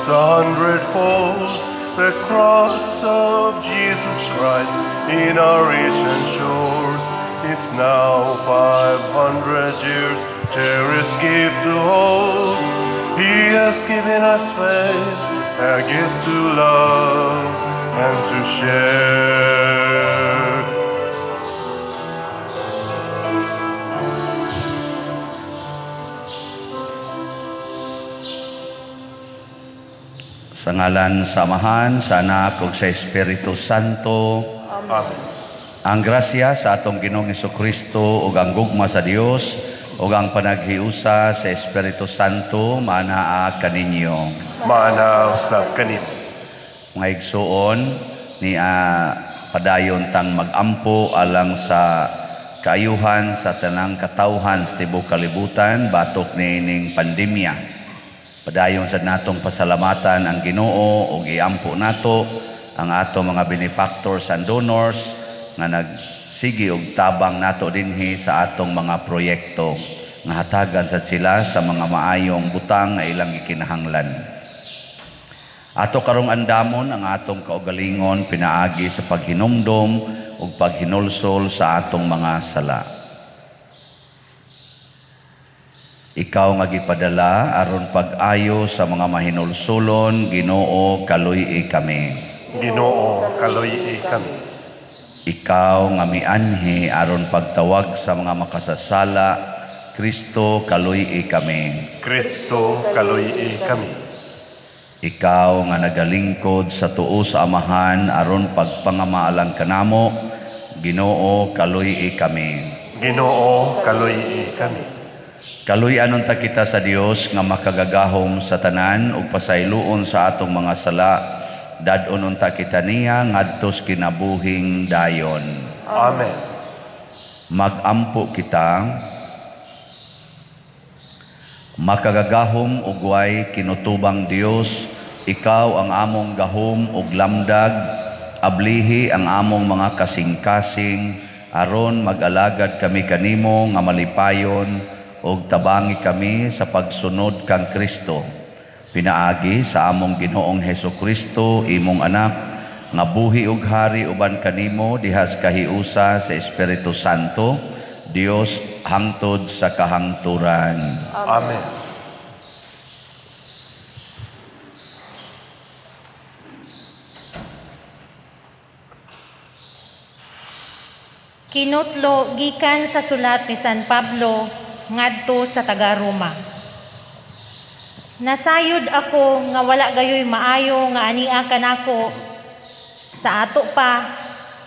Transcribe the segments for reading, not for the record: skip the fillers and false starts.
Harvest a hundredfold. The cross of Jesus Christ in our ancient shores is now 500 years, cherished gift to hold. He has given us faith, a gift to love and to share. Sa ngalan sa Amahan, sa Anak ug sa Espiritu Santo. Amen. Ang grasya sa atong Ginoong Kristo ug ang gugma sa Dios ug ang panaghiusa sa Espiritu Santo maanaa kaninyo. Maanaa usab kanimo. Mga igsuon ni padayon tang magampo alang sa kaayuhan sa tanang katawhan sa tibuok kalibutan batok niining pandemya. Padayon sa natong pasalamatan ang Ginoo ug iampo nato ang ato mga benefactors and donors nga nagsigi og tabang nato dinhi sa atong mga proyekto nga hatagan sad sila sa mga maayong butang nga ilang gikinahanglan. Ato karong andamon ang atong kaugalingon pinaagi sa paghinumdom ug paghinulsol sa atong mga sala. Ikaw nga gipadala aron pag-ayo sa mga mahinulsulon, Ginoo, kaluy-i kami. Ginoo, kaluy-i kami. Ikaw nga mianhi aron pagtawag sa mga makasasala, Kristo, kaluy-i kami. Kristo, kaluy-i kami. Ikaw nga nagalingkod sa tuo sa Amahan aron pagpangamaalang kanamo, Ginoo, kaluy-i kami. Ginoo, kaluy-i kami. Kaluy-an unta kita sa Dios nga makagagahom sa tanan ug pasayloon sa atong mga sala, dad-on unta kita niya ngadto sa kinabuhing dayon. Amen. Magampo kita. Makagagahom ug way kinutubang Dios, ikaw ang among gahom ug lamdag, ablihi ang among mga kasing-kasing aron mag-alagad kami kanimo nga malipayon ug tabangi kami sa pagsunod kang Kristo. Pinaagi sa among Ginoong Hesukristo, imong anak, nga buhi ug hari uban kanimo diha sa kahiusa sa Espiritu Santo, Dios hangtod sa kahangturan. Amen. Kinutlo gikan sa sulat ni San Pablo ngadto sa taga-Roma. Nasayod ako nga wala gayoy maayo nga ania kanako sa ato pa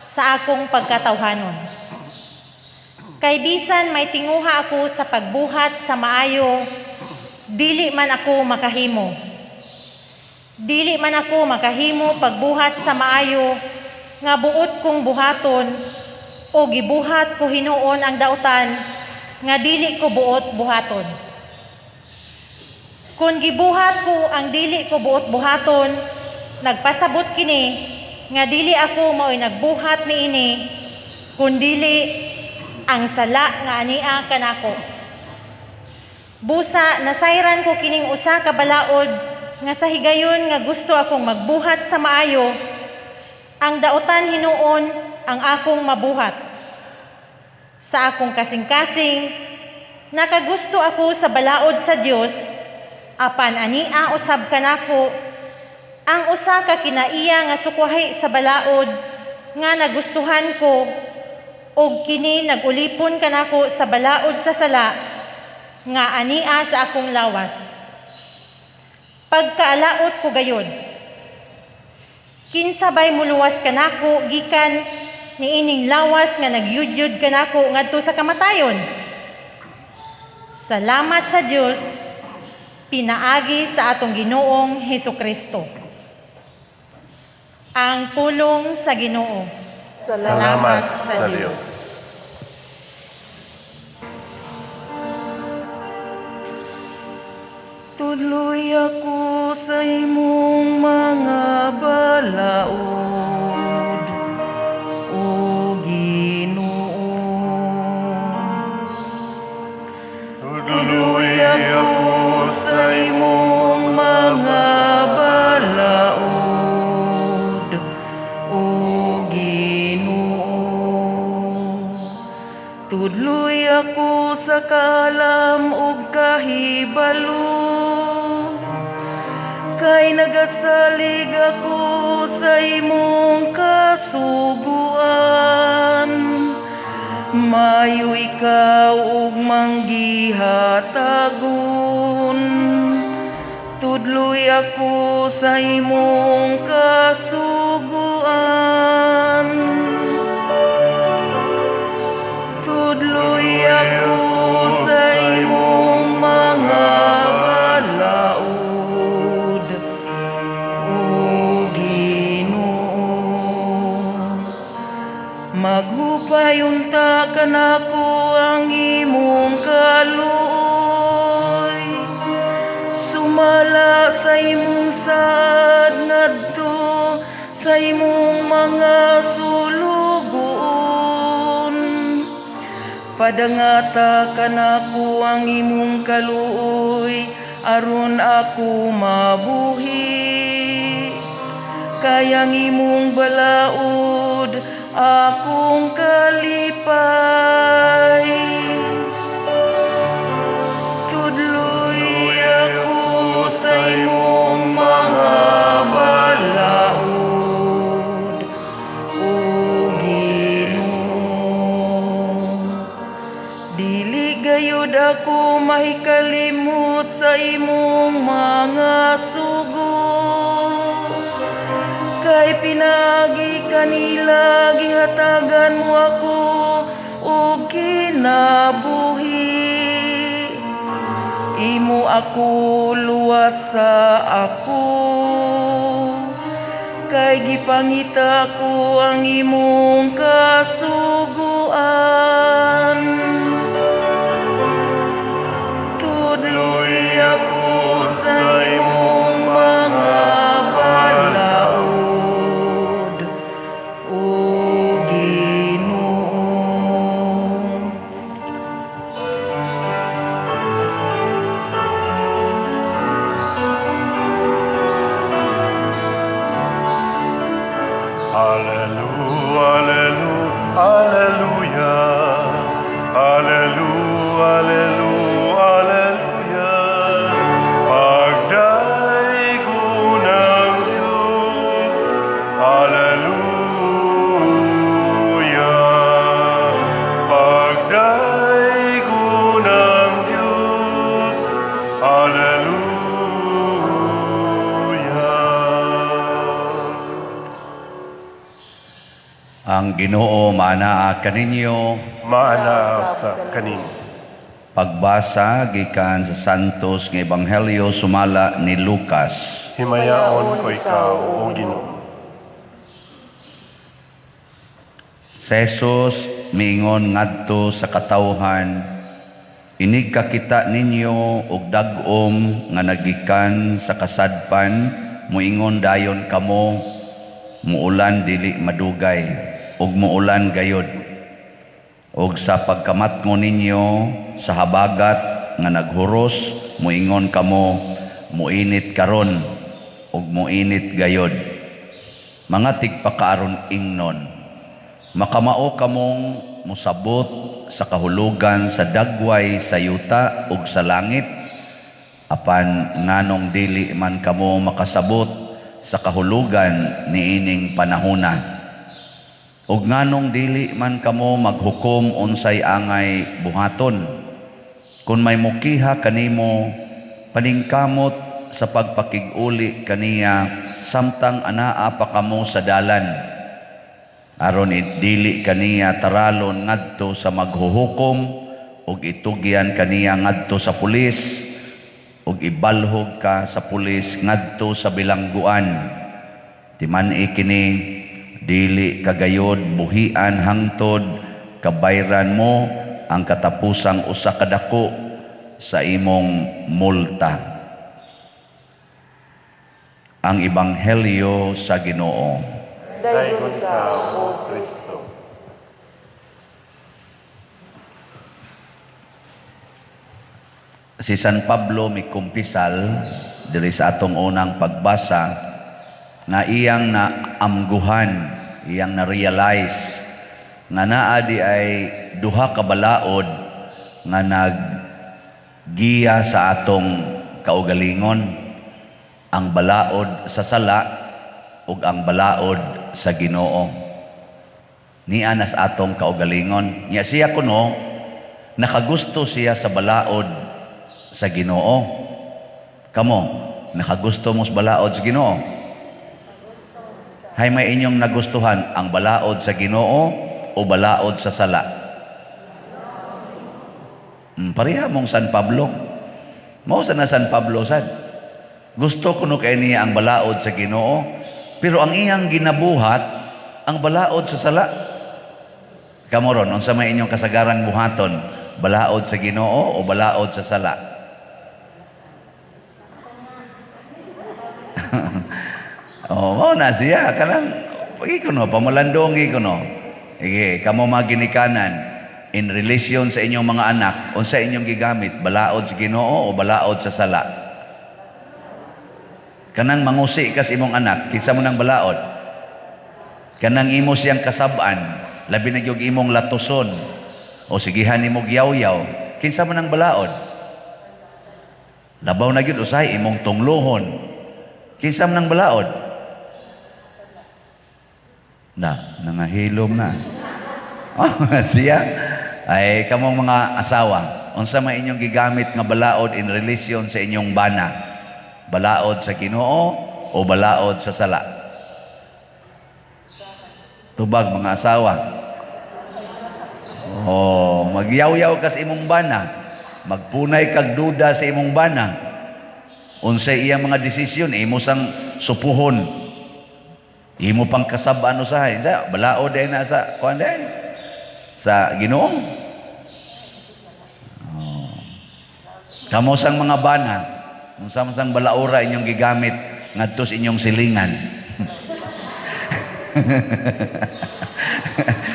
sa akong pagkatawhanon. Kay bisan may tinguha ako sa pagbuhat sa maayo, dili man ako makahimo. Dili man ako makahimo pagbuhat sa maayo nga buot kong buhaton o gibuhat ko hinuon ang dautan nga dili ko buot buhaton. Kung gibuhat ko ang dili ko buot buhaton, nagpasabot kini nga dili ako mao'y nagbuhat niini, kundili ang sala nga ania kanako. Busa nasayran ko kining usa ka balaod nga sa higayon nga gusto akong magbuhat sa maayo, ang dautan hinuon ang akong mabuhat. Sa akong kasing-kasing, nakagusto ako sa balaod sa Dios, apan ania usab kanako ang usa ka kinaiya nga sukwahi sa balaod nga nagustuhan ko, og kini nagulipon kanako sa balaod sa sala nga ania sa akong lawas. Pagkaalaot ko gayod, kinsa bay muluwas kanako gikan niining lawas nga nagyudyod kanako ngadto sa kamatayon? Salamat sa Dios, pinaagi sa atong Ginoong Hesukristo. Ang pulong sa Ginoo. Salamat sa Dios. Tuloy ako sa imong mga balaod, O Ginoo. Tuloy ako sa imong mga Kay nagasalig ako sa imong kasuguan. Mayo ikaw ug manggihatagon. Tudloy ako sa imong kasuguan. Tudloy ako sa imong mga balaod, O Ginoo. Maghupay unta kanako ang imong kaluoy, sumala sa imong saad ngadto sa imong mga sulugoon. Padangata kanako ang imong kaluoy aron ako mabuhi. Kay ang imong balaod akong kalipay. Tudloy ako sa imong mga balaod, O Ginoo. Dili gayud ako mahikalimot sa imong mga sugo, kay pinaagi kanila gihatagan mo ako og kinabuhi. Imo ako luwas sa ako, kay gipangita ko ang imong kasuguan. Tudloy ako sa imong mga balaod, O Ginoo. Alleluia, alleluia, alleluia, alleluia, alleluia. Pagdaygon ang Diyos, alleluia. Pagdaygon ang Diyos, alleluia. Ang Ginoo maanaa kaninyo. Maanaa sa kaninyo. Pagbasa gikan sa Santos nga Ebanghelyo sumala ni Lucas. Himayaon ko ikaw, o Ginoo. Si Jesus miingon ngadto sa katawhan, inig kakita ninyo og dag-om nga nagikan sa kasadpan, muingon dayon kamo, muulan dili madugay, ug muulan gayod. Og sa pagkamatngon ninyo sa habagat nga naghuros, muingon kamo, muinit karon, ug muinit gayod. Mga tigpakaaron ingnon, makamao kamong musabot sa kahulugan sa dagway sa yuta ug sa langit, apan nganong dili man kamo makasabot sa kahulugan niining panahona. Ug nganong dili man kamo maghukom unsay angay buhaton. Kun may mukiha kanimo, paningkamot sa pagpakig-uli kaniya samtang anaa pa kamo sa dalan, aron dili kaniya taralon ngadto sa maghuhukom, ug itugyan kaniya ngadto sa pulis, ug ibalhog ka sa pulis ngadto sa bilangguan. Timan-i kini, dili kagayod buhian hangtod kabayran mo ang katapusang usa ka dako sa imong multa. Ang Ebanghelyo sa Ginoo. Daygon ikaw, O Kristo. Si San Pablo mikumpisal diri sa atong unang pagbasa nga iyang naamguhan, iyang na-realize nga naa di ay duha ka balaod nga naggiya sa atong kaugalingon. Ang balaod sa sala ug ang balaod sa Ginoo. Niya nas atong kaugalingon. Nya siya kuno nakagusto siya sa balaod sa Ginoo. Kamo, nakagusto mo sa balaod sa Ginoo? Hay may inyong nagustuhan, ang balaod sa Ginoo o balaod sa sala? Pareha mong San Pablo. Mao sa na San Pablo sad. Gusto kuno kay niya ang balaod sa Ginoo, pero ang iyang ginabuhat ang balaod sa sala. Kamo ron, unsa may inyong kasagarang buhaton, balaod sa Ginoo o balaod sa sala? Oh, mao na siya kanang pagi kuno pamalandongi kuno. Sige, kamo mga ginikanan in relation sa inyong mga anak, unsa inyong gigamit, balaod sa Ginoo o balaod sa sala? Kanang mangusi kas imong anak, kinsa mo nang balaod? Kanang imo siyang kasab-an, labi na gyud imong latuson o sigihan nimo gyawyaw, kinsa mo nang balaod? Labaw na gyud usahay imong tunglohon. Kinsa mo nang balaod? Na, nangahilom na. Oh, siya. Ay, kamong mga asawa, unsa may inyong gigamit nga balaod in relation sa inyong bana? Balaod sa Ginoo o balaod sa sala? Tubag mga asawa. Oh, magyawyaw ka sa imong bana, magpunay kag duda sa imong bana. Unsay iyang mga desisyon, imo sang supuhon. Imo pang kasab-an usahay. Sa balaod ay na sa kuan day sa Ginoo. Oh. Kamo sang mga bana, unsa man sang balaora inyong gigamit ngadto sa inyong silingan.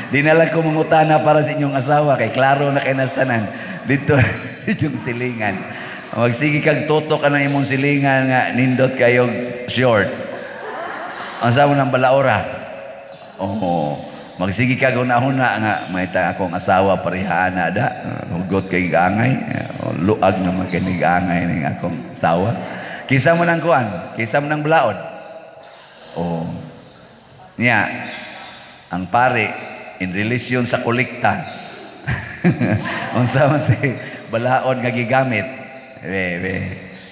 Di na lang ko mangutana para sa inyong asawa kay klaro na kay nastanan dito inyong silingan. Magsige kag tutok ka ng imong silingan nga nindot kayo short. Unsa mo nang balaora? Oo. Magsige kag una-una nga may ta akong asawa parehaan na da. Hugot kay angay, luag naman kay angay ning akong asawa. Kinsa mo nang kuan? Kinsa mo nang balaod? Oo. Nya ang pare in relation sa kolekta. Unsa man si balaod nga gigamit? Be, be.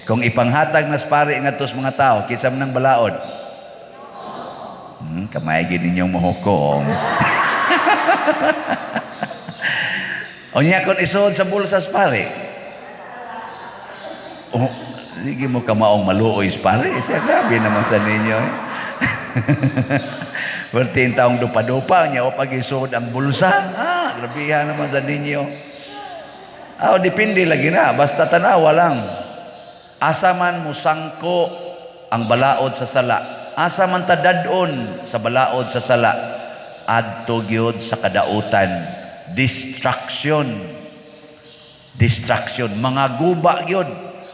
Kung ipanghatag nas pare ngadto sa mga tao, kinsa man nang balaod? Kamay gid ninyong mohukom. Unya kon isuod sa bulsas pare. Oh, sige mo kamaong maluoy pare. Siya grabe naman sa ninyo eh. Perti taong dupa-dupa niya o pag-isuod ang bulsa. Ah, grabehan naman sa ninyo. Ah, depende lagi na. Basta tanawa lang. Asa man musangko ang balaod sa sala. Asa man tadadon sa balaod sa sala. Adto gyud sa kadautan. Destruction. Destruction. Mga guba gyud.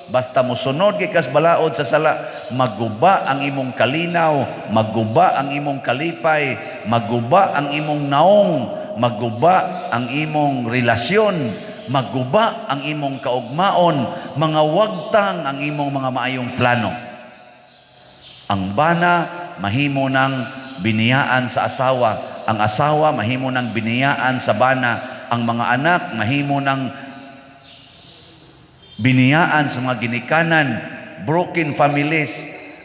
Basta mosunod kay kas balaod sa sala, maguba ang imong kalinaw, maguba ang imong kalipay, maguba ang imong naong, maguba ang imong relasyon, maguba ang imong kaugmaon, mga wagtang ang imong mga maayong plano. Ang bana mahimo ng biniyaan sa asawa, ang asawa mahimo ng biniyaan sa bana, ang mga anak mahimo ng biniyaan sa mga ginikanan, broken families,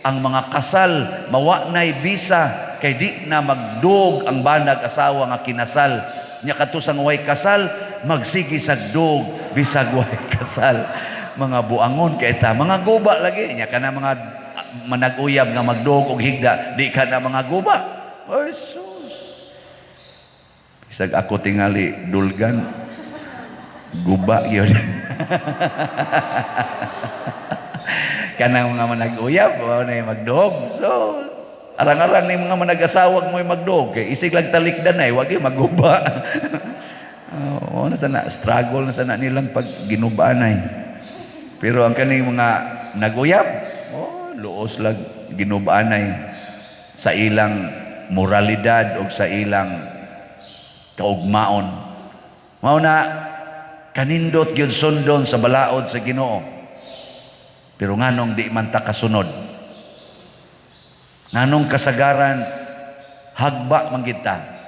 ang mga kasal, mawa na'y bisa, kay di na magdug ang banag asawa nga kinasal. Nya kadto sang way kasal, magsige sa dug, bisag way kasal. Mga buangon kay ta, mga guba lagi. Nya kana mga manag-uyab nga magdug og higda, di ka na mga guba. Ay sus. Bisag ako tingali dulgan, guba yun. Kanang mga manag-uyab, wala na yung magdog. So, arang-arang ni mga manag-asawag mo yung magdog. Kay isig lang talikdan ay, wag yung maguba. Oh, na sana, struggle na sana nilang pag ginubaan ay. Pero ang kaning mga nag-uyab, oh, luos lang ginubaan ay sa ilang moralidad o sa ilang kaugmaon. Mao na, kanindot gyud sundon sa balaod sa Ginoo. Pero nganong di man ta kasunod? Nganong kasagaran hagba man gid ta.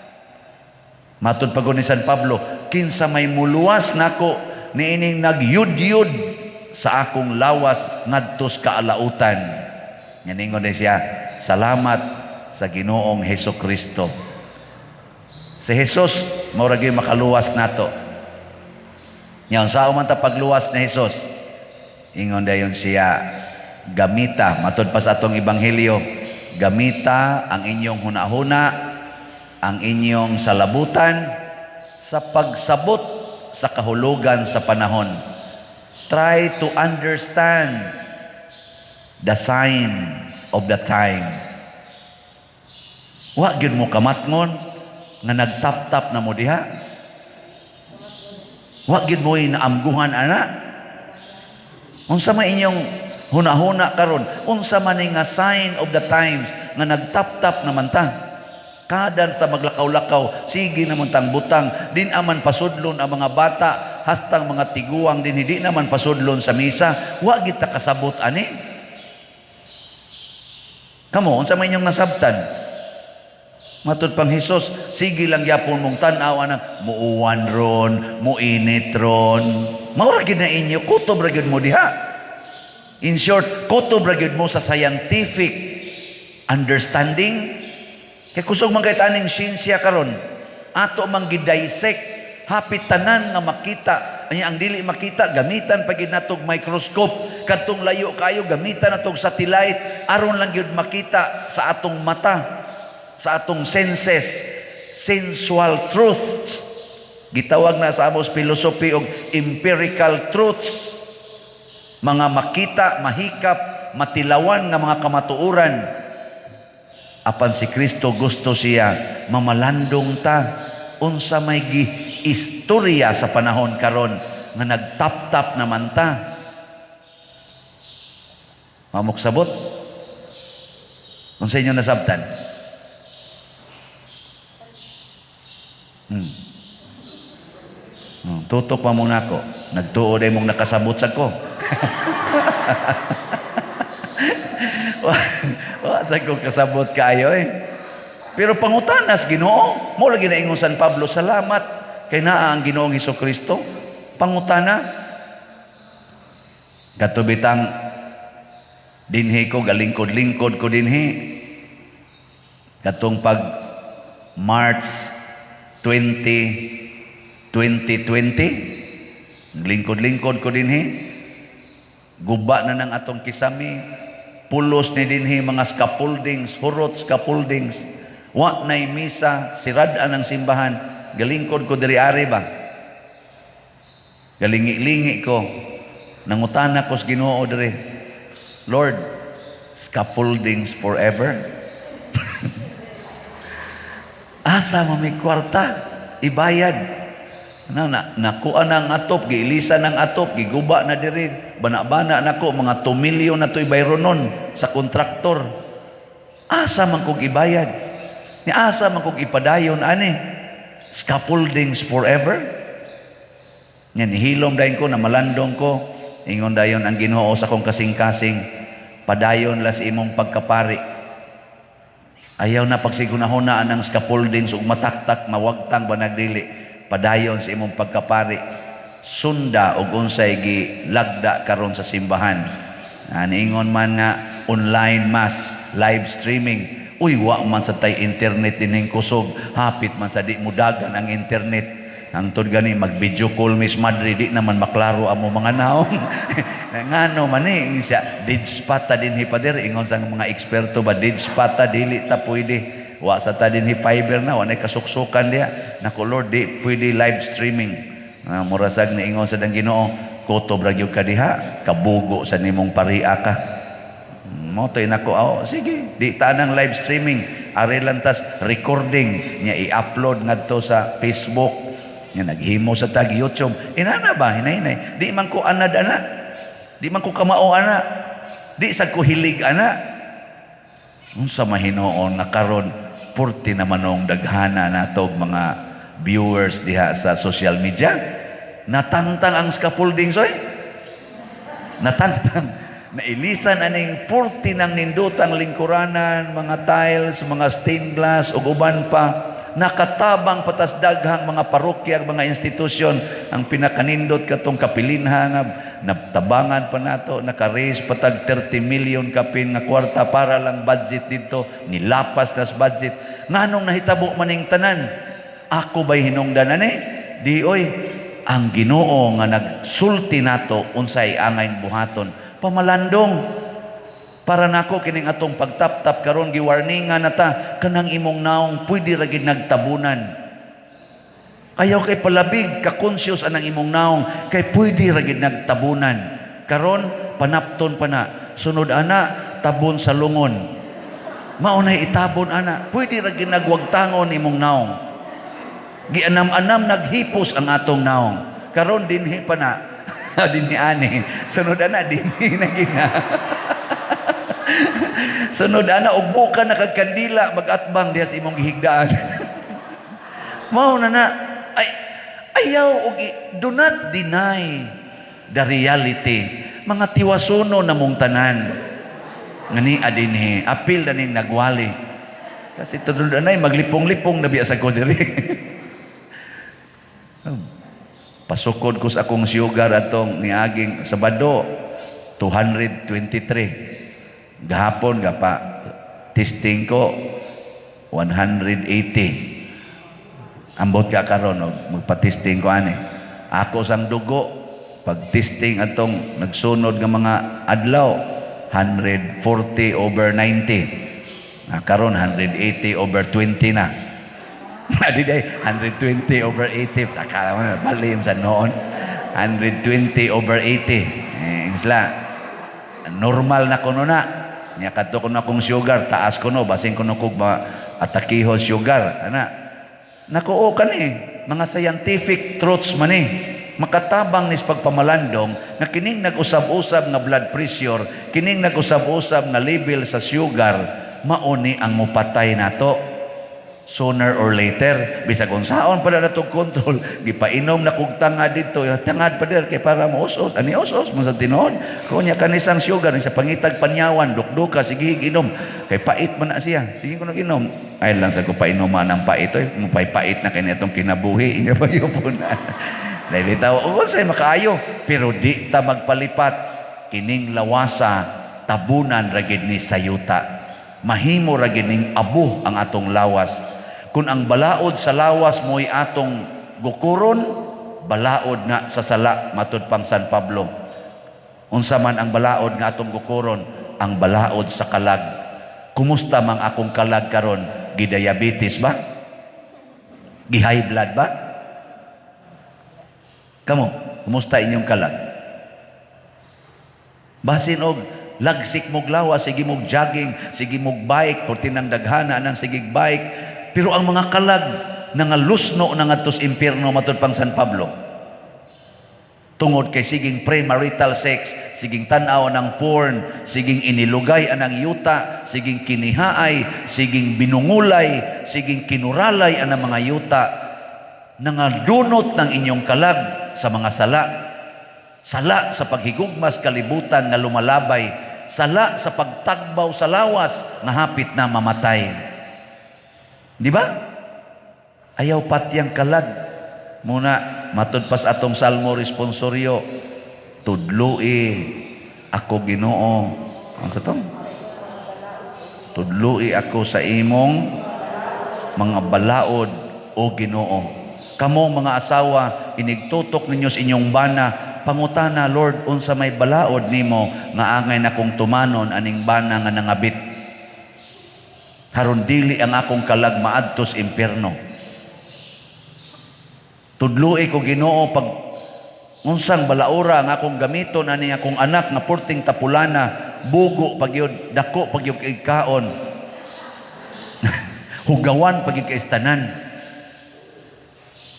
Matud pa ni San Pablo, kinsa may muluwas nako niining nagyudyud sa akong lawas ngadtos kaalautan. Nga ningon siya, salamat sa Ginoong Heso Kristo. Si Jesus mao ra gyud makaluwas nato. Nya unsa man ta pagluwas ni Jesus? Ingon dayon siya, gamita, matud pa sa atong ebanghelyo, gamita ang inyong hunahuna, ang inyong salabutan sa pagsabot sa kahulugan sa panahon. Try to understand the sign of the time. Wa gyud mo kamatngon nga nagtap-tap na mo diha. Wa gyud mo naamguhan ana. Unsa man inyong hunahuna karon? Unsa man ni nga sign of the times nga nagtap-tap naman ta? Kada ta maglakaw-lakaw, sige naman tang butang, din aman pasudlon ang mga bata, hastang mga tiguang din hindi naman pasudlon sa misa, wa gid ta kasabot ani. Kamo, unsa man inyong nasabtan? Matud pang Hesus, sige lang gyapon mong tan-aw anang muuwan ron, muinit ron. Mao ra gyud na inyo, kutob ra gyud mo diha. In short, kutob ra gyud mo sa scientific understanding. Kay kusog man kay taning siyensya karon, ato man gi-dissect hapit tanan nga makita. Anya ang dili makita gamitan pa gyud natog microscope, kadtong layo kayo gamitan natog satellite aron lang gyud makita sa atong mata, sa atong senses, sensual truths. Gitawag na sa amos philosophy og empirical truths. Mga makita, mahikap, matilawan nga mga kamatuoran. Apan si Kristo gusto siya mamalandong ta unsa may gi istorya sa panahon karon nga nagtap-tap naman ta. Mamuksabot? Unsa inyo nasabtan? Tutok pa muna ako. Nagtuo day mong nakasabot sa ko. Wa sa ko kasabot kaayo eh. Pero pangutanas Ginoo, mo lagi na ingon San Pablo, salamat kay naa ang Ginoong Hesukristo. Pangutana. Katubitang dinhi ko galingkod-lingkod ko dinhi. Katong pag March 20, 2020, lingkod-lingkod ko dinhi. Guba na ng atong kisami, pulos ni dinhi mga scaffoldings, hurot scaffoldings. Wa na'y misa, sirad-an ang simbahan. Galingkod ko diri ari ba? Galingi-lingi ko. Nangutana ko sa Ginoo diri. Lord, scaffoldings forever? Asa mo may kwarta? Ibayad. Na, na, nakuha na ang atop, giilisa ng atop, giguba na diri, bana-bana nako mga 2 milyon na to'y bayronon sa kontraktor. Asa man kog ibayad? Ni asa man kog ipadayon ani? Scaffoldings forever? Nga nihilom dayon ko, namalandong ko, ingon dayon ang Ginoo sa akong kasing-kasing, padayon las imong pagkapari. Ayaw na pagsigunahonaan ang scaffoldings ug mataktak, mawagtang banagdili. Padayon sa imong pagkapari, sunda og unsay gilagda karon sa simbahan. Niingon man nga online mass, live streaming. Uy, wa man sa tay internet dinhing kusog, hapit man sa di mudagan ang internet. Hangtod gani mag-video call Miss Madre, di naman maklaro amo mga naong. Ngano man ni siya, dead spot ta dinhi pader, ingon sa mga eksperto ba, dead spot ta dili ta pwede. Wa sa ta dinhi fiber na, wa nay kasuksukan diha. Nako Lord, di pwede live streaming. Murasag niingon sa dang Ginoo, kutob ra gyud ka diha, kabugo sa nimong paria ka. Mo toy nako, oh, sige, di ta nang live streaming, ari lang tas recording nya i-upload ngadto sa Facebook. Nya naghimo sa tag YouTube. Inana ba hinay-hinay? Di man ko anad ana. Di man ko kamao ana. Di sad ko hilig ana. Unsa mahinoon nga karon purti naman nung daghana natog mga viewers diha sa social media. Natangtang ang scaffolding soy. Natangtang. Nailisan aning 40 ng nindutang lingkuranan, mga tiles, mga stained glass, ug uban pa. Nakatabang patas daghang mga parokya, mga institusyon. Ang pinakanindot katong kapilinha nga natabangan pa nato, naka-raise patag 30 million kapin nga kwarta para lang budget dito, nilapas nas budget. Nganong nahitabo maning tanan? Ako ba'y hinungdan ani? Di oy, ang Ginoo nga nagsulti nato unsay angay buhaton. Pamalandong para nako kining atong pagtap-tap karon, giwarningan na ta, kanang imong naong pwede ra gid nagtabunan. Ayaw kay palabig ka-conscious anang imong naong kay pwede ra gid nagtabunan. Karon panapton pa na, sunod ana tabon sa lungon. Mao nay itabon ana, pwede ra gid nagwagtangon imong naong. Gianam-anam naghipos ang atong naong. Karon dinhi pa na, dinhi ani. Sunod ana dinhi na gina. Sunod ana ugbo ka na kag kandila magatbang diha sa imong gihigdaan. Mao na na ay ayaw og do not deny the reality. Mga tiwasono na mong tanan. Ngani adinhi, apil na ning nagwali. Kasi tunod anay maglipong-lipong na biya sa ko diri. Pasukod ko sa akong sugar atong niaging Sabado, 223. Gahapon gapa testing ko 180. Ambot ka karon og magpa-testing ko ani. Ako sang dugo pag testing atong nagsunod nga mga adlaw, 140 over 90. Na karon 180 over 20 na. Adi day 120 over 80. Takala mo na balim sa noon. 120 over 80. Eh, sila normal na kuno na. Nya kadto kuno akong sugar, taas kuno, basin kuno kog ma atakihon sugar ana. Naku, o kani mga scientific truths man eh. Makatabang nis pagpamalandong nga kining nag-usab-usab nga blood pressure, kining nag-usab-usab nga level sa sugar, mauni ang mupatay nato sooner or later. Bisag unsaon pa na natong control, gipainom na kog tangad dito, tangad pa dir kay para mo os-os ani, os-os man sa tinuod. Kunya kanisang sugar ni sa pangitag panyawan, dukduka, sige inom kay pait man na siya, sige ko inom. Ay lang sa ko painuman ang pait oy, mupay-pait na kay itong kinabuhi inyo pa na dahil bitaw o say makaayo, pero di ta magpalipat. Kining lawasa tabunan ra gid ni sa yuta, mahimo ra gid ning abo ang atong lawas. Kung ang balaod sa lawas mo'y atong gukuron, balaod na sa sala, matud pang San Pablo. Unsa man ang balaod nga atong gukuron? Ang balaod sa kalag. Kumusta mang akong kalag karon? Gidiabetes ba? Gi-high blood ba? Kamo, kumusta inyong kalag? Basin og lagsik mog lawas, sige mog jogging, sige mog bike, porti nang daghana nang sige bike. Pero ang mga kalag nangalusno na ngadto sa impierno, matud pang San Pablo. Tungod kay siging premarital sex, siging tan-aw ng porn, siging inilugay anang yuta, siging kinihaay, siging binungulay, siging kinuralay anang mga yuta, nangadunot ng inyong kalag sa mga sala. Sala sa paghigugmas kalibutan nga lumalabay, sala sa pagtagbaw sa lawas nga hapit na mamatay. Di ba? Ayaw patyang kalag. Muna, matud pas atong Salmo responsoryo, "Tudloi ako, Ginoo." Ang sa to? "Tudloi ako sa imong mga balaod, o Ginoo." Kamo mga asawa, inigtutok ninyo sa inyong bana, pangutana, "Lord, unsa may balaod nimo nga angay na kong tumanon aning bana nga nangabit? Haron dili ang akong kalag maadtos impierno. Tudloi ko, Ginoo, pag unsang balaura ang akong gamiton ani akong anak nga purting tapulana, bugo pagyud, dako pagyud kay kaon. Hugawan pagyud kay tanan.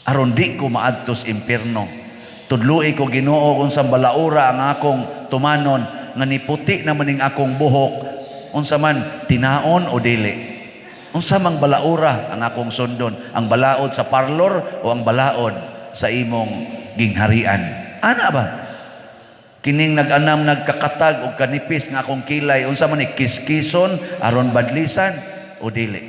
Aron di ko maadtos impierno. Tudloi ko, Ginoo, kung sa balaura ang akong tumanon nga niputi naman ning akong buhok, unsa man, tinaon o dili? Unsa mang balaura ang akong sundon? Ang balaod sa parlor o ang balaod sa imong gingharian?" Ana ba? Kining nag-anam nagkakatag og kanipis nga akong kilay, unsa man ni, kiskison aron badlisan o dili?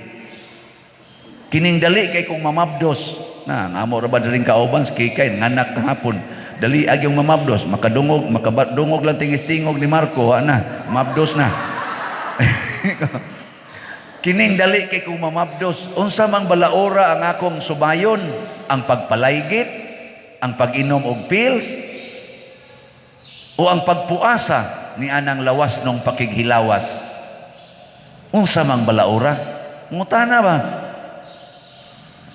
Kining dali kay kong mamabdos na ang amo ra ba diring kauban si Kikay nganak kahapon, dali ag yung mamabdos, makadungog, makadungog lang tingis-tingog ni Marco, ana mabdos na. Kining dali kay kong mamabdos, unsa mang balaora ang akong subayon, ang pagpalaygit, ang pag-inom og pills, o ang pagpuasa ni anang lawas nung pakighilawas? Unsa mang balaora? Ngutana ba?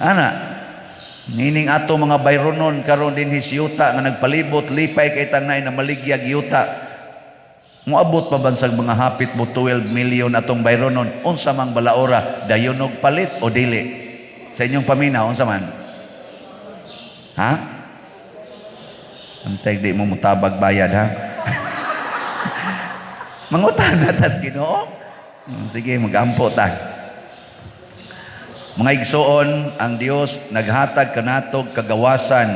Ana, nining ato mga Byronon karon dinhi sa yuta nga nagpalibot, lipay kay tang naay na maligyag yuta. Moabot pa bansag mga hapit mo 12 million atong Byronon, unsa mang balaora, dayon og palit o dili? Sa inyong paminaw, unsa man? Ha? Antay di mo mutabag bayad, ha? Mangutan na tas Ginoo. Sige, magampo ta. Mga igsoon, ang Dios naghatag kanatog kagawasan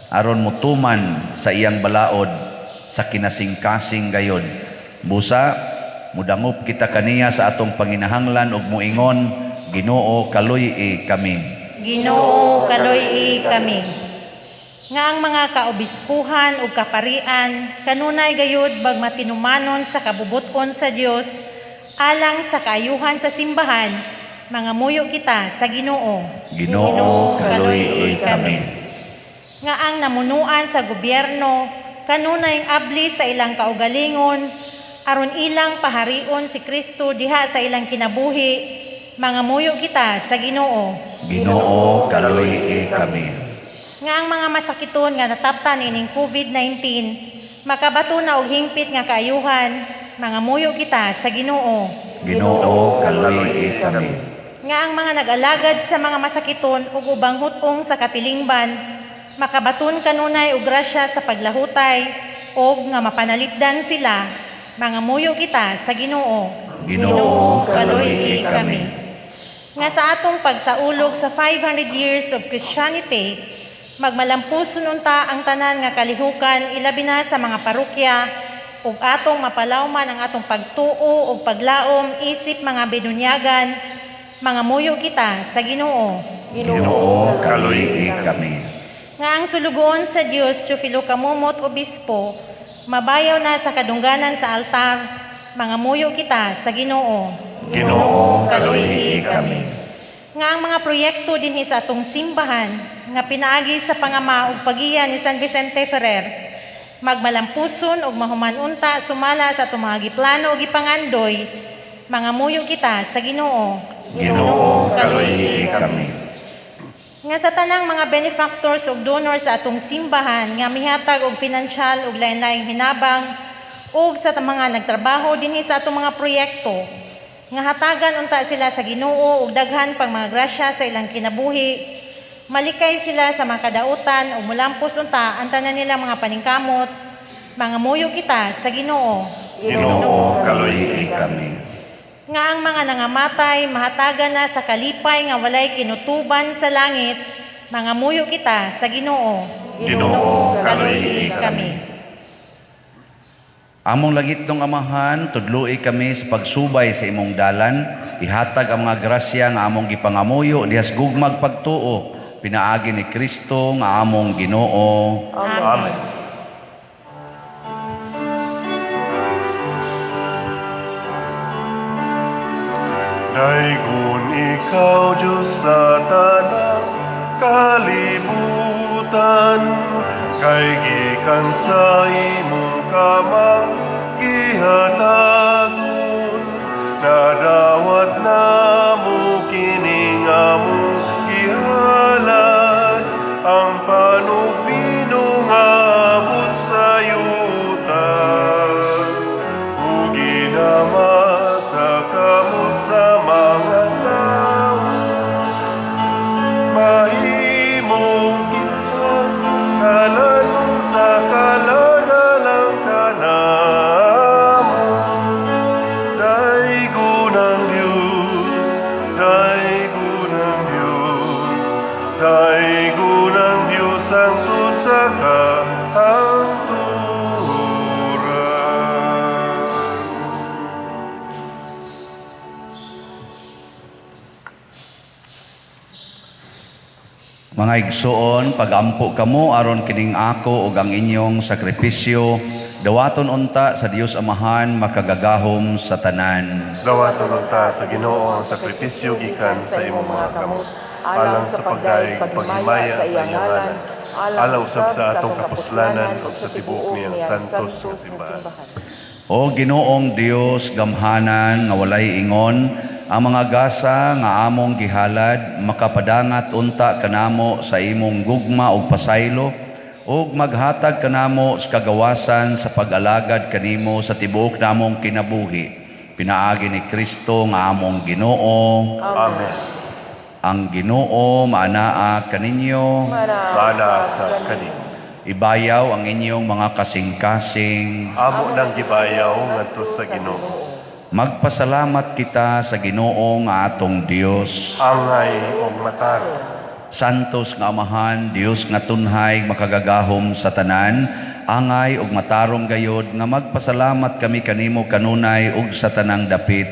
aron mutuman sa iyang balaod sa kinasingkasing gayod. Busa, mudangop kita kaniya sa atong panginahanglan ug muingon, Ginoo, kaluy-i kami. Ginoo, kaluy-i kami. Nga ang mga kaobispuhan ug kaparian kanunay gayud bagmatinumanon sa kabubuton sa Dios alang sa kaayuhan sa simbahan, mangamuyo kita sa Ginoo. Ginoo, kaluy-i kami. Nga ang namunuan sa gobyerno kanunay abli sa ilang kaugalingon aron ilang paharion si Kristo diha sa ilang kinabuhi, mangamuyo kita sa Ginoo. Ginoo, kaluy-i kami. Nga ang mga masakiton nga nataptan ining COVID-19 makabato na og hingpit nga kaayuhan, mangamuyo kita sa Ginoo. Ginoo, kaluy-i kami. Nga ang mga nag-alagad sa mga masakiton ug ubang hutong sa katilingban makabaton kanunay og grasya sa paglahutay og nga mapanalipdan sila, mangamuyo kita sa Ginoo. Ginoo, kaluy-i kami. Nga sa atong pagsaulog sa 500 years of Christianity, magmalampuson unta ang tanan nga kalihukan ilabi na sa mga parokya ug atong mapalawman ang atong pagtuo ug paglaom isip mga binunyagan, mangamuyo kita sa Ginoo. Ginoo, kaluy-i kami. Nga ang sulugoon sa Dios Teofilo Camomot Obispo mabayaw na sa kadungganan sa altar, mangamuyo kita sa Ginoo. Ginoo, kaluy-i kami. Nga ang mga proyekto dinhi sa atong simbahan nga pinaagi sa pangama ug pagiya ni San Vicente Ferrer magmalampuson ug mahuman unta sumala sa atong mga giplano ug gipangandoy, mangamuyo kita sa Ginoo. Ginoo, kaluy-i kami. Nga sa tanang mga benefactors ug donors sa atong simbahan nga mihatag og pinansyal ug lain-laing hinabang ug sa mga nagtrabaho dinhi sa atong mga proyekto, nga hatagan unta sila sa Ginoo ug daghan pang mga grasya sa ilang kinabuhi, malikay sila sa mga kadautan ug mulampos unta ang tanan nilang mga paningkamot, mangamuyo kita sa Ginoo. Ginoo, kaluy-i kami. Nga ang mga nangamatay mahatagan na sa kalipay nga walay kinutuban sa langit, mangamuyo kita sa Ginoo. Ginoo, kaluy-i kami. Among langitnong Amahan, tudloi kami sa pagsubay sa imong dalan, ihatag ang mga grasya nga among gipangamuyo dihas gugmag pagtuo, pinaagi ni Kristo nga among Ginoo. Amen. Daygon ikaw, Diyos, sa tanang kalibutan, kay gikan sa imong kamang gihatagon, nadawat namo kining among gihalad, ang panugbino nga abot sa yuta. Ug ginama sa kamot sa mga tawo, mahimong kitang kalan sa kalagalang kanamo. Daygon ang Diyos, daygon ang Diyos, daygon ang Diyos hangtod sa kahangtuhan. Mga igsoon, pagampo kamo aron kining ako ug ang inyong sakripisyo dawaton unta sa Dios Amahan makagagahom sa tanan. Dawaton unta sa Ginoo ang sakripisyo gikan sa imong mga kamot, alang sa pagdayeg paghimaya sa iyang ngalan, alang usab sa atong kapuslanan ug sa tibuok niyang santos nga simbahan. O Ginoong Dios, gamhanan nga walay ingon, ang mga gasa nga among gihalad makapadangat unta kanamo sa imong gugma ug pasaylo, ug maghatag kanamo sa kagawasan sa pag-alagad kanimo sa tibuok namong kinabuhi. Pinaagi ni Kristo nga among Ginoo. Amen. Ang Ginoo maanaa kaninyo. Maanaa sa kanimo. Ibayaw ang inyong mga kasing-kasing. Amo nang gibayaw ngadto sa Ginoo. Magpasalamat kita sa Ginoo nga atong Dios. Angay og matarong. Santos nga Amahan, Dios nga tunhay makagagahom sa tanan, angay og matarong gayod nga magpasalamat kami kanimo kanunay ug sa tanang dapit.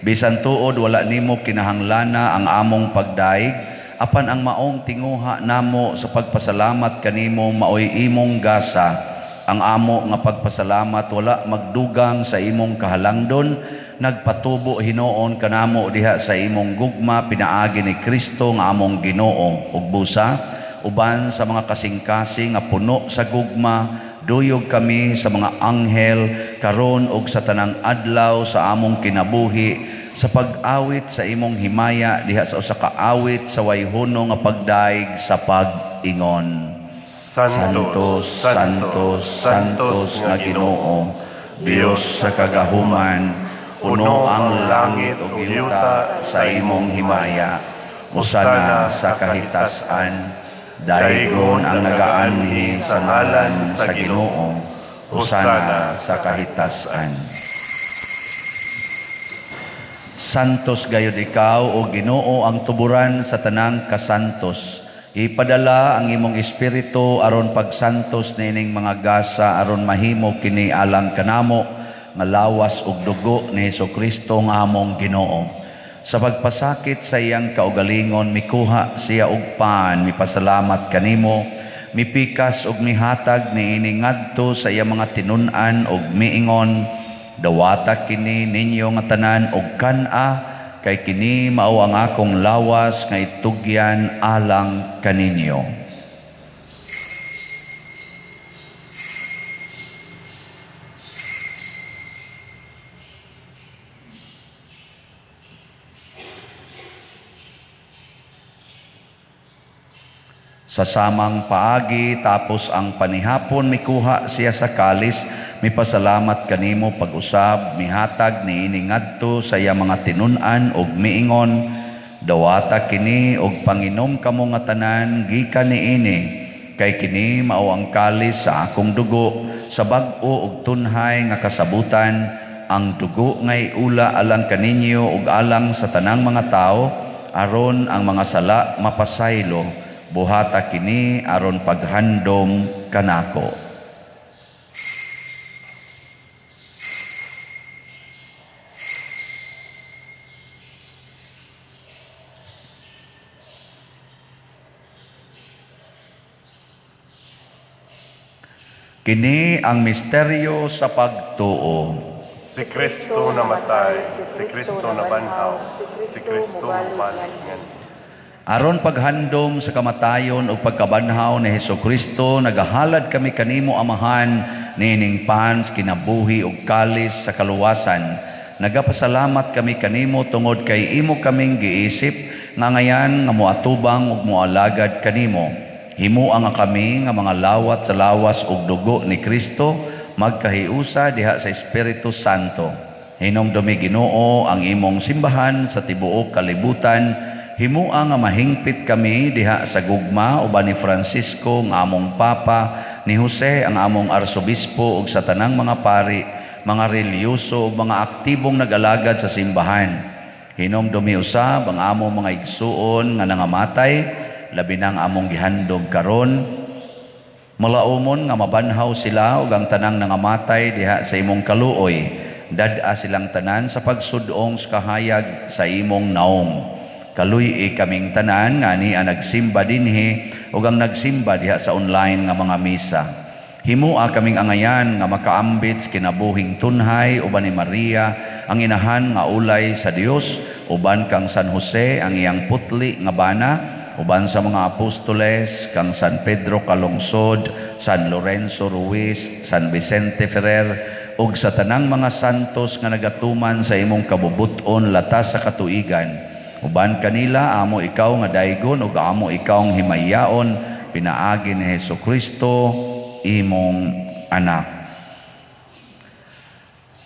Bisan tuod wala nimo kinahanglana ang among pagdaig, apan ang maong tinguha namo sa pagpasalamat kanimo maoy imong gasa. Ang amo nga pagpasalamat wala magdugang sa imong kahalangdon, nagpatubo hinuon kanamo diha sa imong gugma pinaagi ni Kristo nga among Ginoo. Ug busa uban sa mga kasing-kasing nga puno sa gugma, duyog kami sa mga anghel karon ug sa tanang adlaw sa among kinabuhi sa pag-awit sa imong himaya diha sa usa ka awit sa wayhono nga pagdaig sa pag-ingon. Santos, Santos, Santos nga Ginoo, Dios sa kagahuman, puno ang langit ug yuta sa imong himaya. Hosana sa kahitasan, daygon ang nagaanhi sa ngalan sa Ginoo. Hosana sa kahitasan. Santos gayud ikaw o Ginoo ang tuburan sa tanang kasantos. Ipadala ang imong espiritu aron pagsantos niining mga gasa aron mahimo kini alang kanamo nga lawas ug dugo ni Hesukristo nga among Ginoo. Sa pagpasakit sa iyang kaugalingon mikuha siya og pan, mipasalamat kanimo, mipikas ug mihatag niini ngadto sa iyang mga tinun-an ug miingon, dawata kini ninyo nga tanan og kan-a, kay kini mao ang akong lawas nga itugyan alang kaninyo. Sa samang paagi tapos ang panihapon mikuha siya sa kalis, mipasalamat kanimo pag-usab, mihatag niini ngadto sa iya mga tinun-an ug miingon, dawata kini og panginom kamo nga tanan gikan niini, kay kini mao ang kalis sa akong dugo sa bag-o ug tunhay nga kasabutan, ang dugo nga iula alang kaninyo ug alang sa tanang mga tawo aron ang mga sala mapasaylo. Buhata kini aron paghandom kanako. Kini ang misteryo sa pagtuo. Si Kristo namatay, si Kristo nabanhaw, si Kristo mubalik nganhi. Aron paghandom sa kamatayon ug pagkabanhaw ni Hesukristo, nagahalad kami kanimo Amahan niining pans kinabuhi ug kalis sa kaluwasan. Nagapasalamat kami kanimo tungod kay imo kaming giisip nga ngayan nga moatubang ug moalagad kanimo. Himua nga kami nga mga lawat sa lawas ug dugo ni Kristo magkahiusa diha sa Espiritu Santo. Hinumdumi Ginoo ang imong simbahan sa tibuok kalibutan. Himua nga mahingpit kami diha sa gugma uban ni Francisco nga among Papa, ni Jose ang among Arsobispo ug sa tanang mga pari, mga relihiyoso ug mga aktibong nag-alagad sa simbahan. Hinumdumi usab ang among mga igsuon nga nangamatay, labi na ang among gihandom karon. Malaumon nga mabanhaw sila ug ang tanang nangamatay diha sa imong kaluoy. Dad-a silang tanan sa pagsudong sa kahayag sa imong naong. Kaluy-i kaming tanan nga ni ang nagsimba dinhi ug ang nagsimba diha sa online nga mga misa. Himua kaming angayan nga makaambit sa kinabuhing tunhay uban ni Maria ang inahan nga ulay sa Dios, uban kang San Jose ang iyang putli nga bana, uban sa mga apostoles kang San Pedro Calungsod, San Lorenzo Ruiz, San Vicente Ferrer ug sa tanang mga santos nga nagatuman sa imong kabubut-on latas sa katuigan. Uban kanila amo ikaw nga daygon ug amo ikaw ang himayaon pinaagi ni Hesukristo imong anak.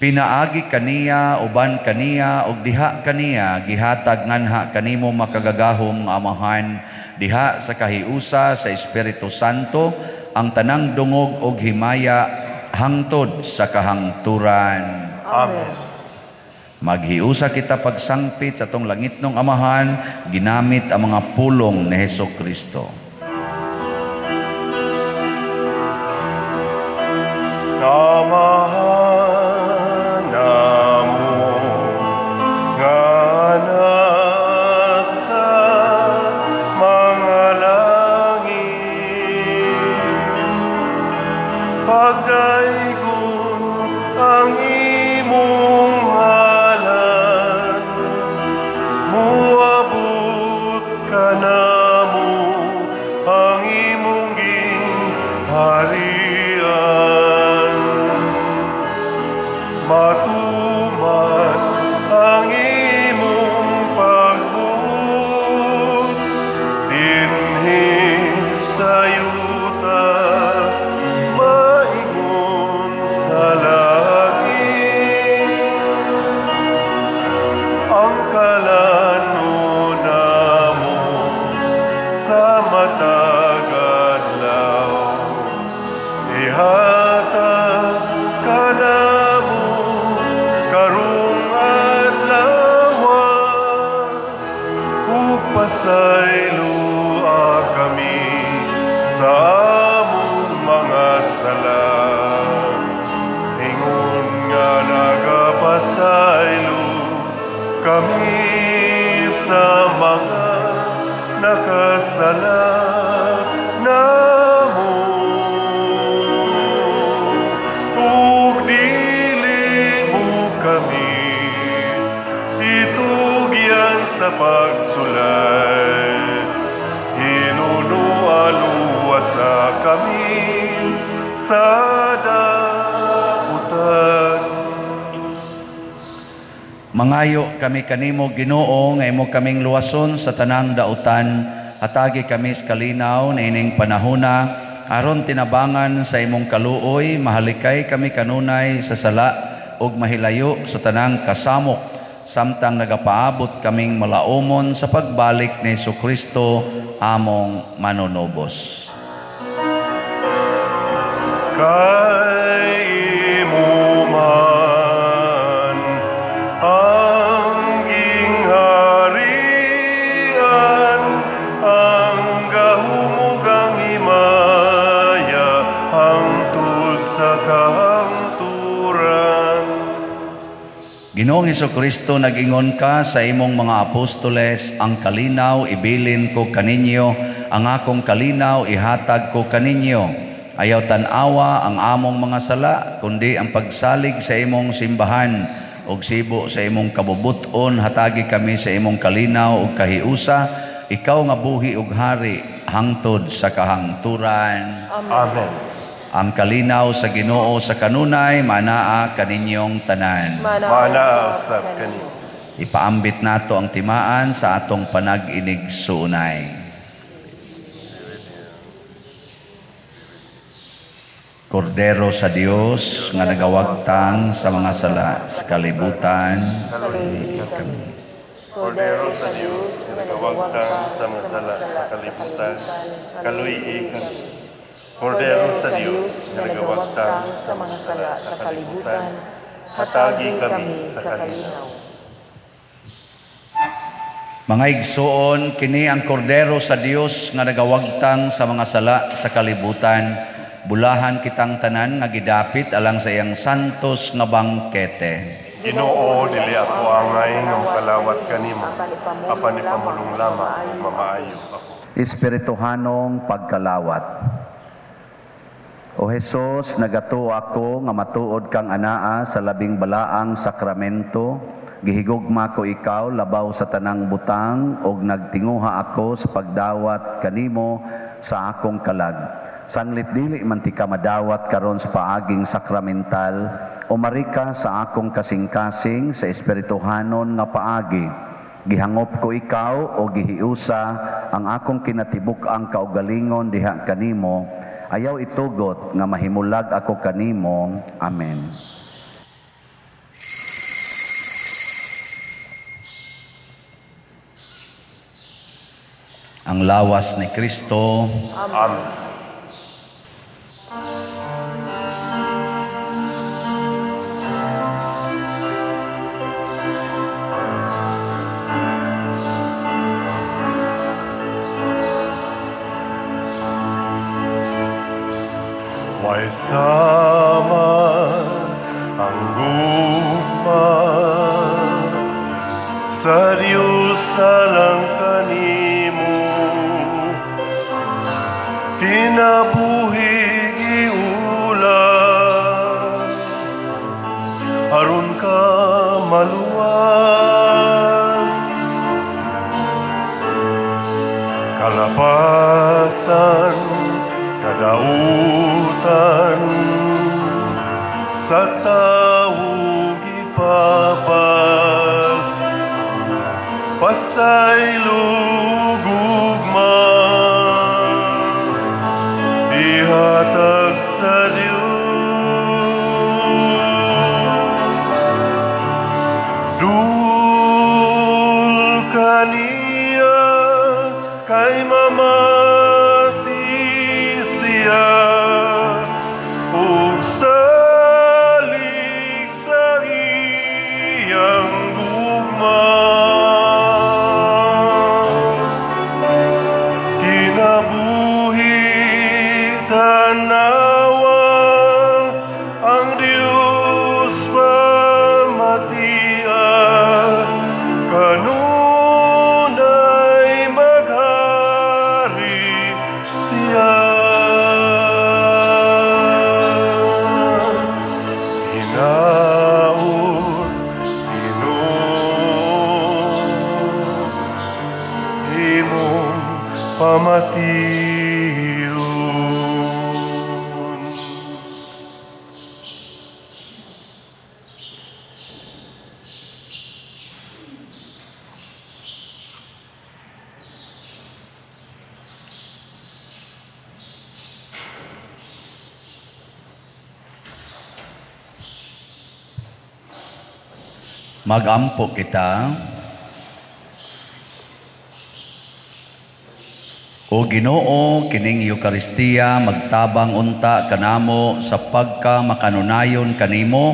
Pinaagi kaniya, uban kaniya, ug diha kaniya, gihatag nganha kanimo makagagahom nga Amahan, diha sa kahiusa sa Espiritu Santo, ang tanang dungog ug himaya hangtod sa kahangturan. Amen. Maghiusa kita pagsangpit sa atong langitnong Amahan, ginamit ang mga pulong ni Hesukristo. Amahan namo nga nasa mga langit, pagdaygon ang imong ngalan, muabot kanamo ang imong gingharian. Matuman ang imong pagbuot dinhi sa yuta, maingon sa langit. Ang kalan-on namo sa matag adlaw, ihatag kanamo karong adlaw, ug pasayloa kami sa among mga sala, ingon nga nagapasaylo kami sa mga nakasala namo. Ug dili mo kami itugyan sa pagsulay, hinunualuwasa kami sa daputan. Mangayo kami kanimo, Ginoo, nga imo kaming luwason sa tanang dautan. Hatagi kami sa kalinaw niining panahona, aron tinabangan sa imong kaluoy, mahalikay kami kanunay sa sala ug mahilayo sa tanang kasamok, samtang nagapaabot kaming malaumon sa pagbalik ni Hesukristo among manunubos. Kay imo man ang gingharian, ang gahom ug ang himaya, hangtod sa kahangturan. Ginoong Hesukristo, nag-ingon ka sa imong mga apostoles, ang kalinaw ibilin ko kaninyo, ang akong kalinaw ihatag ko kaninyo. Ayaw tan-awa ang among mga sala, kundi ang pagsalig sa imong simbahan ug sibo sa imong kabubut-on, hatagi kami sa imong kalinaw ug kahiusa, ikaw nga buhi ug hari hangtod sa kahangturan. Amen. Ang kalinaw sa Ginoo sa kanunay manaa kaninyong tanan. Manaa usab kanimo. Ipaambit nato ang timaan sa atong panag-inig suunay. Kordero sa Dios nga nagawagtang sa mga sala sa kalibutan, Kaluy kami. Kordero sa Dios nga nagawagtang sa mga sala sa kalibutan, kaluy kami. Kordero sa Dios nga nagawagtang sa mga sala sa kalibutan, hatagi kami sa kalinaw. Mga igsoon, kini ang kordero sa Dios nga nagawagtang sa mga sala sa kalibutan. Bulahan kitang tanan nga gidapit alang sa iyang santos nga bangkete. Ginoo, dili ako angay nga mokalawat kanimo, apan ipamulong lamang ug mamaayo ako. Espirituhanong pagkalawat. O Hesus, nagatuo ako nga matuod kang anaa sa labing balaang sakramento. Gihigugma ko ikaw labaw sa tanang butang ug nagtinguha ako sa pagdawat kanimo sa akong kalag. Sanglit dili man tika madawat karon sa paaging sakramental, umari ka sa akong kasing-kasing sa espirituhanon nga paagi. Gihangop ko ikaw o gihiusa ang akong kinatibuk-ang kaugalingon diha kanimo. Ayaw itugot nga mahimulag ako kanimo. Amen. Ang lawas ni Kristo. Amen. Way sama ang gugma sa Diyos alang kanimo, kinabuhi giulam aron ka maluwas, kalapasan kadautan sa tawo gipapas, pasaylo gugma ihatag sa Dios. Dul kaniya kay mamati siya ug salig sa iyang gugma. Kinabuhi tanawa ang Dios pamatia, kanunay maghari siya. Hinaut Ginoo imong pamation. Magampo kita. O Ginoo, kining Eukaristiya magtabang unta kanamo sa pagka makanunayon kanimo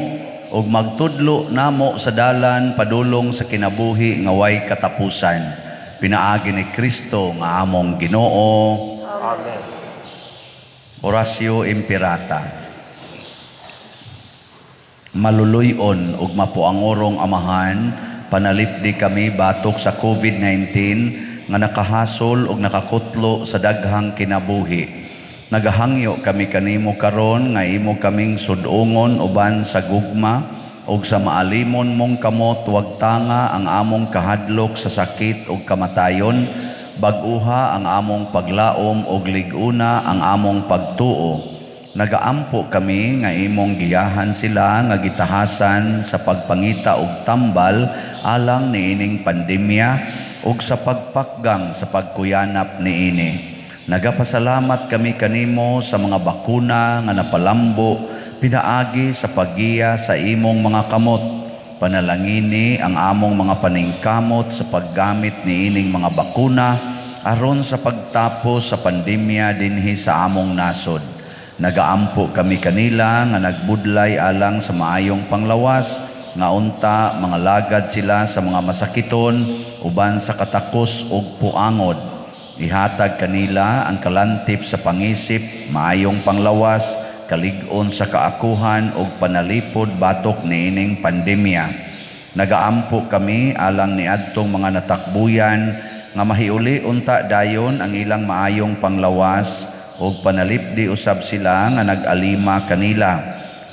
ug magtudlo namo sa dalan padulong sa kinabuhi nga way katapusan. Pinaagi ni Kristo nga among Ginoo. Amen. Oratio Imperata. Maluluy-on ug mapuangorong Amahan, panalipdi kami batok sa COVID-19 nga nakahasol ug nakakutlo sa daghang kinabuhi. Nagahangyo kami kanimo karon nga imo kaming sud-ungon uban sa gugma ug sa maalimon mong kamot wagtanga ang among kahadlok sa sakit ug kamatayon, bag-uha ang among paglaom ug lig-una ang among pagtuo. Nagaampo kami nga imong giyahan sila nga gitahasan sa pagpangita og tambal alang niining pandemya ug sa pagpakgang sa pagkuyanap niini. Nagapasalamat kami kanimo sa mga bakuna nga napalambo pinaagi sa paggiya sa imong mga kamot. Panalangini ang among mga paningkamot sa paggamit niining mga bakuna aron sa pagtapos sa pandemya dinhi sa among nasod. Nagaampo kami kanila nga nagbudlay alang sa maayong panglawas, nga unta mga lagad sila sa mga masakiton uban sa katakos ug puangod. Ihatag kanila ang kalantip sa pangisip, maayong panglawas, kalig-on sa kaakuhan ug panalipod batok niining pandemya. Nagaampo kami alang niadtong mga natakbuyan nga mahiuli unta dayon ang ilang maayong panglawas ug panalipdi usab sila nga nag-alima kanila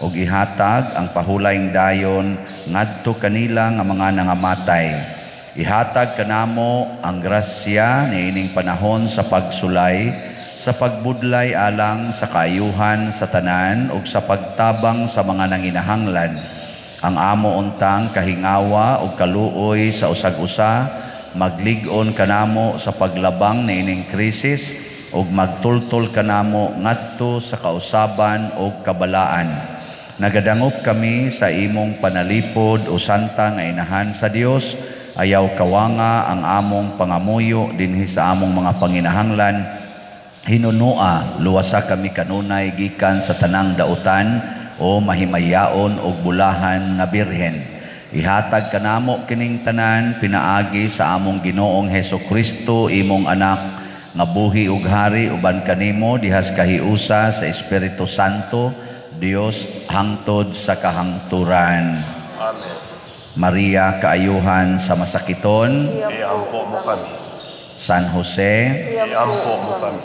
ug ihatag ang pahulayng dayon ngadto kanila nga mga nangamatay. Ihatag kanamo ang grasya niining panahon sa pagsulay, sa pagbudlay alang sa kaayuhan sa tanan ug sa pagtabang sa mga nanginahanglan. Ang amo untang kahingawa ug kaluoy sa usag-usa maglig-on kanamo sa paglabang niining krisis ug magtultol kanamo ngadto sa kausaban ug kabalaan. Nagadangop kami sa imong panalipod, o Santa nga Inahan sa Dios. Ayaw kawanga ang among pangamuyo dinhi sa among mga panginahanglan. Hinunoa, luwasa kami kanunay gikan sa tanang dautan, o mahimayaon og bulahan nga Birhen. Ihatag kanamo kining tanan pinaagi sa among Ginoong Heso Kristo, imong anak, nga buhi ug hari uban kanimo dihas kahiusa sa Espiritu Santo, Dios, hangtod sa kahangturan. Amen. Maria, kaayuhan sa masakiton, Iampo mo kami. San Jose, Iampo mo kami.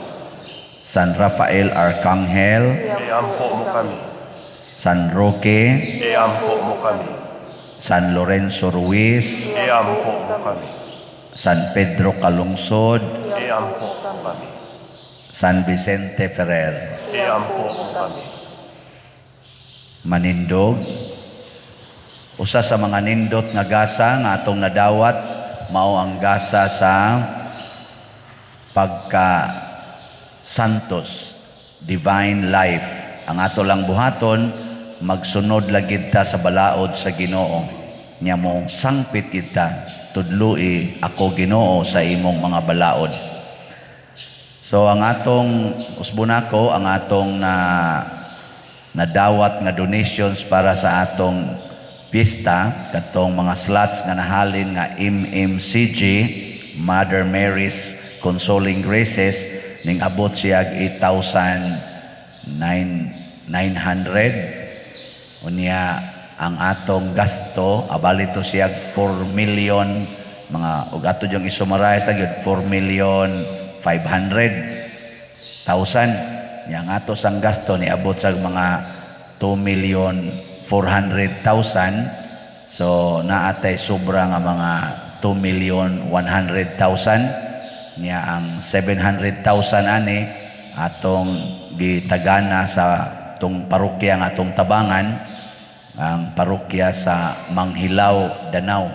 San Rafael Arcangel, Iampo mo kami. San Roque, Iampo mo kami. San Lorenzo Ruiz, Iampo mo kami. San Pedro Calungsod, Iampo mo kami. San Vicente Ferrer. Iampo mo kami. Manindog. Usa sa mga nindot nga gasa nga atong nadawat mao ang gasa sa pagka santos, divine life. Ang ato lang buhaton, magsunod lagi ta sa balaod sa Ginoo. Nya mo sangpit kita, tudloi ako, Ginoo, sa imong mga balaod. So ang atong usbon ako, ang atong na nadawat nga donations para sa atong pista, katong mga slots nga nahalin nga MMCG, Mother Mary's Consoling Graces, ning abot siya 8,900. Unya ang atong gasto abali to siya 4 million mga, ug ato yung isummarize lang yun, 4 million 500,000. Nya ang ato sang gasto ni abot sa mga 2 million 400,000. So naatay sobra nga mga 2 million 100,000. Nya ang 700,000 ani atong gitagana sa tong parokya nga atong tabangan, ang parokya sa Manghilaw, Danao,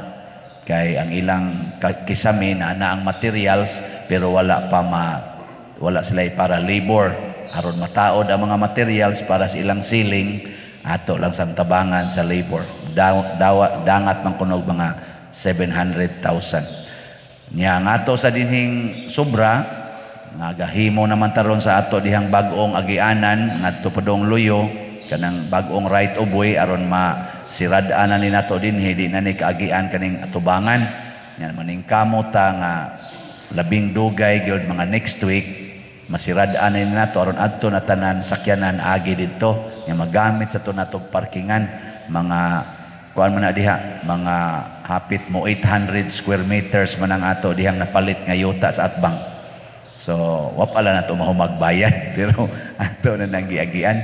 kay ang ilang kisame na ana ang materials pero wala pa ma wala sila para labor aron mataod ang mga materials para sa ilang ceiling. Ato lang sang tabangan sa labor. Dawa, dangat man kunog mga 700,000. Nya ang ato sa dinhing sobra nga gahimo naman taron sa ato dihang bag-ong agianan ngadto padong Luyo, kanang bag-ong right of way aron masirad-an na ni nato dinhi, di na ni kaagian kaning atubangan. Nya maningkamot ta nga labing dugay gyud, mga next week, masirad-an na ni nato aron adto na tanan sakyanan agi didto nga magamit sa to natog parkingan. Mga kuan man na diha, mga hapit mo 800 square meters man ang ato dihang napalit nga yuta sa atbang. So wa pala nato mahumagbayad pero ato na nang giagian.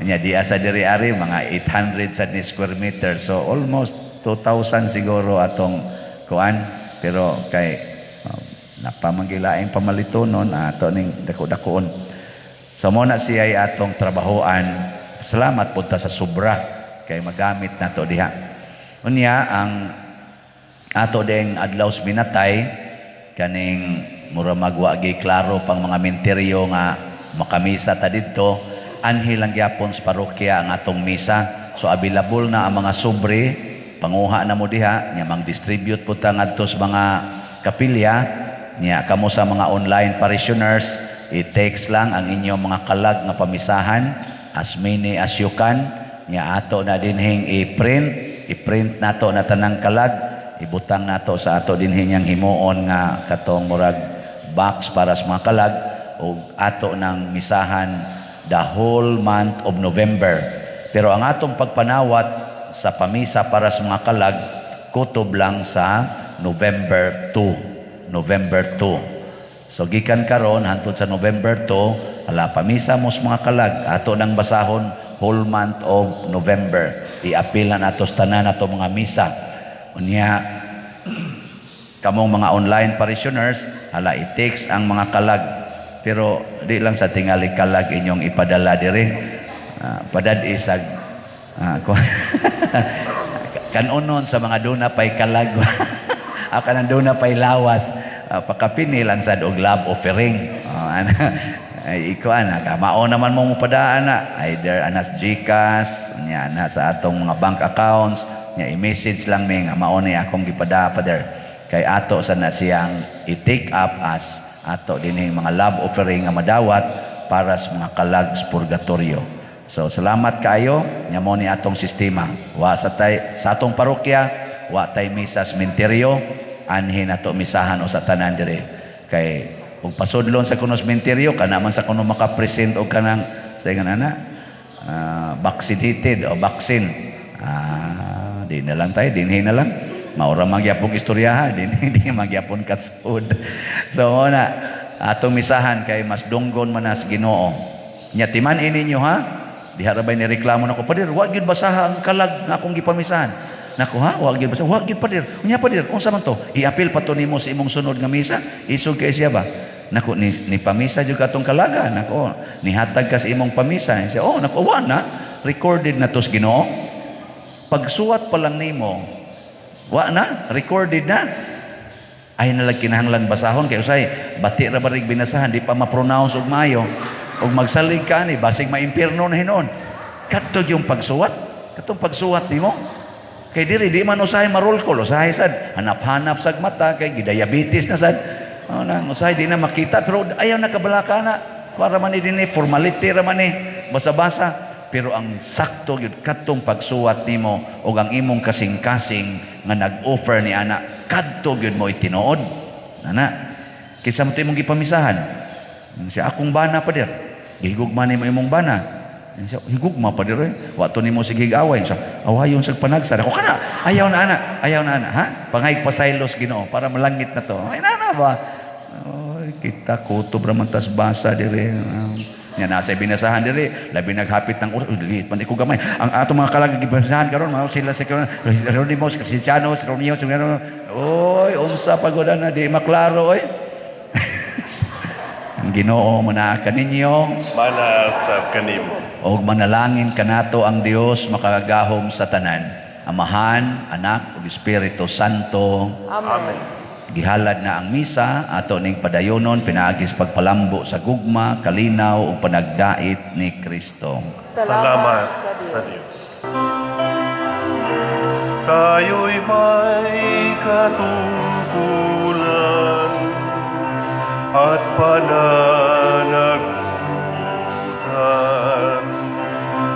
Nya di asa diri ari mga 800 sa ni square meter, so almost 2,000 siguro atong kuan, pero kay napamangilaing pamalitonon ato ning dako-dakoon. So mo na siya ay atong trabahoan. Salamat pud ta sa sobra kay magamit nato diha. Unya ang ato ding adlaw sa minatay, kaning mura magwa gi klaro pang mga minteryo nga makamisa ta didto, anhi lang gyapon sa parokya ang atong misa. So available na ang mga sobre, panguha na mo diha, nya mang-distribute pud ta ngadto sa mga kapilya. Nya kamo sa mga online parishioners, i-text lang ang inyong mga kalag nga pamisahan, as many as you can. Nya ato na dinhing i-print, i-print nato na tanang kalag, ibutang nato sa ato dinhi niyang himuon nga katong murag box para sa mga kalag, ug ato nang misahan. the whole month of November. Pero ang atong pagpanawat sa pamisa para sa mga kalag, kutob lang sa November 2. November 2. So gikan karon hantod sa November 2, ala, pamisa mo sa mga kalag, ato nang basahon whole month of November. I-apil na nato sa tanan ato mga misa. Unya kamong mga online parishioners, hala, i-text ang mga kalag. Pero di lang sa tingali kalag inyong ipadala diri. Padad isag kanunon sa mga duna pay kalag. Kanang duna pay lawas. Pakapini lang sad og love offering. Ana ay iko ana ka mao naman mo mopadaan na either anas GCash nya na sa atong mga bank accounts nya, i-message lang mi nga mao ni akong gipada, Father, kay ato sa na siyang i-take up as ato dinhing mga love offering nga madawat para sa mga kalag sa purgatorio. So salamat kaayo. Nya mo ni atong sistema. Wa sa tay sa atong parokya, wa tay misa sa sementeryo, anhi nato misahan o sa tanan dire. Kay ug pasudlon sa kuno sementeryo kana man sa kuno makapresent og kanang sa ingon ana vaccinated o vaccine. Di na lang tayo, dinhi na lang. Maura magyapong istoryaha, dinhi di magyapon kasud. So mo na atong misahan kay mas dunggon man na sa Ginoo. Nya timan ini ninyo ha. Diha ra bay ni reklamo nako, "Pader, wa gyud basaha ang kalag nga akong gipamisahan." Nako ha, wa gyud basaha, wa gyud, Pader. Unya Pader, unsa man to? I-apil pa to nimo sa imong sunod nga misa. Isog kay siya ba? Nako ni pamisa jud katong kalaga. Nako, nihatag ka sa imong pamisa. Siya, oh, nako wa na. Recorded na to sa Ginoo. Pagsuwat pa lang nimo, wa na, recorded na. Ay nalag kinahanglan basahon kay usay bati ra barig binasahan, di pa ma-pronounce og maayo og magsalig ka ni basig maimpierno na hinuon. Kadto yung pagsuwat, katong pagsuwat nimo kay diri di man usahay ma-roll call, usahay sad hanap-hanap sag mata kay gidiabetes na sad. Oh, na usahay di na makita, pero ayaw na kabalaka na para man ni dinhi, formality ra man ni basa-basa. Pero ang sakto gyud kadtong pagsuwat nimo ug ang imong kasing-kasing nga nag-offer ni ana, kadto gyud mo itinuod ana kaysa mo imong gipamisahan. Siya, "Akong bana, Pader." "Gihigugma nimo imong bana?" Siya, "Higugma, Pader, eh." Wa to nimo sige away siya, awayon sa panagsa ako kana. Ayaw na ana, ayaw na ana ha, pangay pasaylos Ginoo para malangit na to. Ay na ba? Oy, kita kutob ra man tas basa dire. Nya nasa binasahan dire, labi naghapit ng oras, uy, liit man ko gamay. Ang atong mga kalag gibasahan karon, mao sila sa karon, Jeronimo, Cristiano, Romeo, oy, unsa pagod na di maklaro oy. Ang Ginoo manaa kaninyo. Manasab kanimo. Og manalangin kanato ang Dios makagagahom sa tanan. Amahan, Anak ug Espiritu Santo. Amen. Gihalad na ang misa, ato ning padayonon pinaagis pagpalambo sa gugma, kalinaw ug panagdait ni Kristo. Salamat sa Diyos. Tayo'y may katungkulan at pananagutan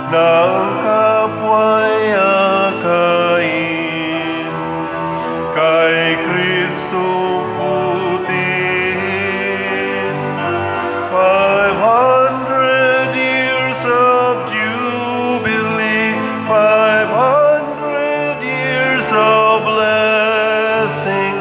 ng kapwa'y akayin kay Kristo butihin. 500 years of jubilee, 500 years of blessing.